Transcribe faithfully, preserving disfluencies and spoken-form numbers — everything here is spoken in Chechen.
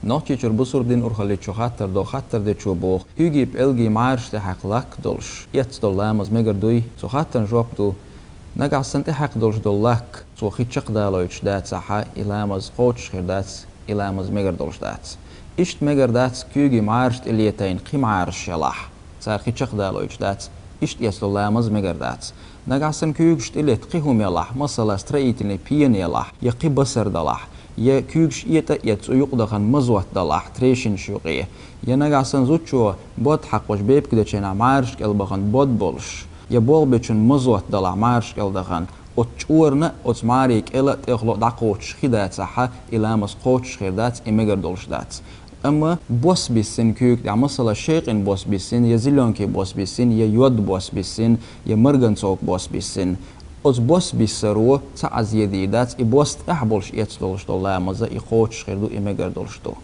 Нохчийчуьра бусурба дин урхалличо хаттар до хаттар дечо боху: куьйгий, пӀелгий, мӀараш тӀехьакха лакха долуш эцна долу ламаз мегар дуй? Цу хаттарна жоп ду: нагахь санна тӀехьакха долуш долу лакха цо хи чекхдалойтуш дацахьа, и ламаз кхочуш хир дац, и ламаз мегар долуш дац. Иштта мегар дац куьйгий, мӀараш тӀе летайна кхин мӀараш ялахь, цара хи чекхдалойтуш дац, иштта эцна долу ламаз мегар дац. Нагахь санна куьйгаш тӀе летта кхин хӀума ялахь, масала, строительный пена ялахь, я кхин басар далахь, я куьйгаш этӀа а эцна, цу юкъадахана мазот далахь трещинаш юкъе, я нагахь санна зудчо бод хьакхош бепиг дечу хенахь мӀараш кӀел бахана бод болуш, я болх бечун мазот далахь мӀараш кӀел дахана, оцу чӀорана а, оцу мӀаре кӀела а тӀехула а дӀакхочуш хи дацахьа, и ламаз кхочуш хир дац, и мегар долуш дац. Амма бос биссина куьйга тӀехь, масала, шекъина бос биссина, я зелёнкий бос биссина, я йод бос биссина, я марганцовка бос биссина, оцу бос биссаро цхьа а зе дийр дац, и бос тӀехь болуш эцна долуш долу ламаза и кхочуш хир ду, и мегар долуш ду.